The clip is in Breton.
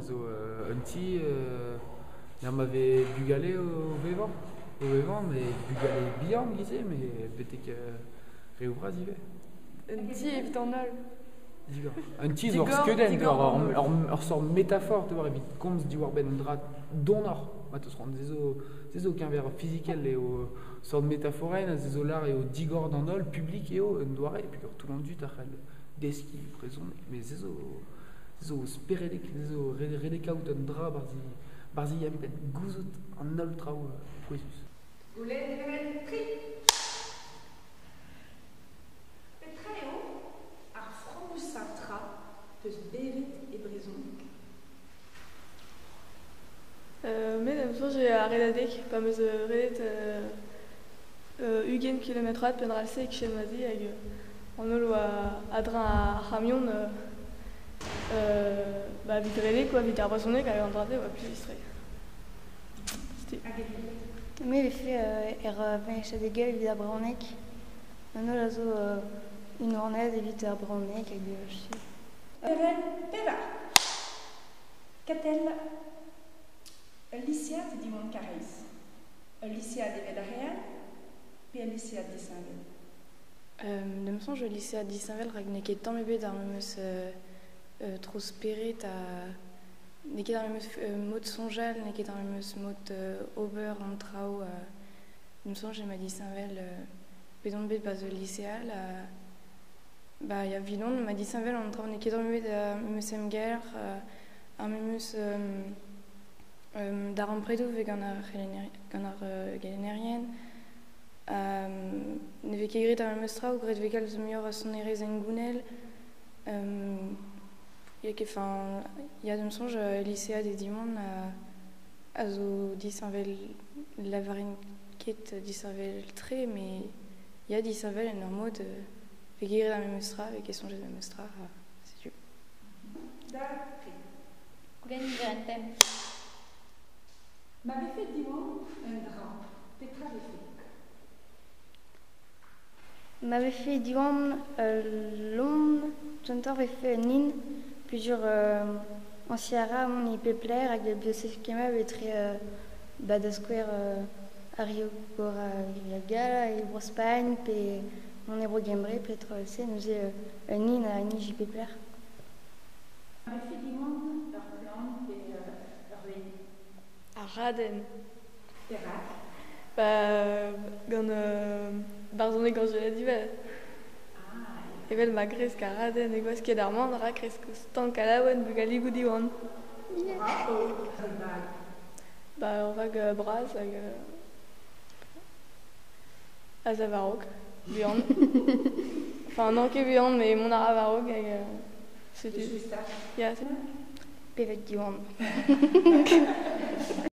zo un ti lec'h ma vez bugale o vevañ, o vevañ met bugale bihan e-giz-se met betek reoù vras ivez. Un ti evit an holl. Digor. Un ti zo ur skeudenn, ur seurt metafor te oar evit komz diwar-benn un dra donoc'h. Ma 'teus c'hoant se zo se zo keñver fizikel eo seurt metaforenn ha se zo lâr eo digor d'an holl, publik eo un doare peogwir tout an dud a c'hell deskiñ brezhoneg met se zo se zo speredek, se zo ret eo kaout un dra 'barzh e empenn, gouzout an holl traoù pouezus. Goulenn evel tri. Petra eo ar fromusañ tra 'peus bevet e brezhoneg? Me da'm soñj eo ar redadeg pa 'm eus redet ugent kilometrad penn-ral-se e-kichen ma zi hag an holl oa a-dreñv ar c'hamion ba evit redek quoi, evit ar brezhoneg hag an dra-se a oa plijus-tre. Hag evit Me 'vefe er veñchadegel evit ar brezhoneg. An holl a zo unanet evit ar brezhoneg hag Evel pevar. Katell, ul lisead Diwan Karaez. Ul lisead evel ar re all pe ul lisead disheñvel? Da'm soñj ul lisead disheñvel rak n'eo ket tamm ebet ar memes tro-spered ha n'eo ket ar memes mod soñjal, n'eo ket ar memes mod ober an traoù. Da'm soñj emañ disheñvel bet on bet 'barzh ul lise all ha Ba ya 'vidon ma disheñvel an traoù n'eo ket tamm ebet ar memes emger, ar memes darempredoù 'vez gant ar c'helenner gant ar gelennerien. Ne vez ket graet ar memes traoù, graet 'vez kalz muioc'h a sonerezh hengounel. Ya ket 'fin ya da'm soñj lisead e Diwan a zo disheñvel 'lavarin ket disheñvel-tre met ya disheñvel en ur mod vez graet ar memes tra, vez ket soñjet memes tra ha setu. Da tri. Goulenn niverenn pemp. Ma vefe Diwan un dra, petra 'vefe? Ma vefe Diwan ul loen, kentoc'h 'vefe un hin peogwir añsiañ a ra mont e pep lec'h hag bezañ etre ba da skouer ar Rio Gall e Bro-Spagn pe mont e Bro-Gembre petra evel-se neuze un hin a nij e pep lec'h. Ma vefe Diwan ur plant pe ur wezenn? Ar raden. Perak? Ba gant barzhoneg Anjela Duval. Evel ma kresk ar raden e gwasked ar man ra kresk stank ha laouen bugaligoù Diwan. Ba ur vag bras hag az a war-raok, buan. Enfin n'on ket buan met mont a ra war-raok hag setu. Ya. Bevet Diwan.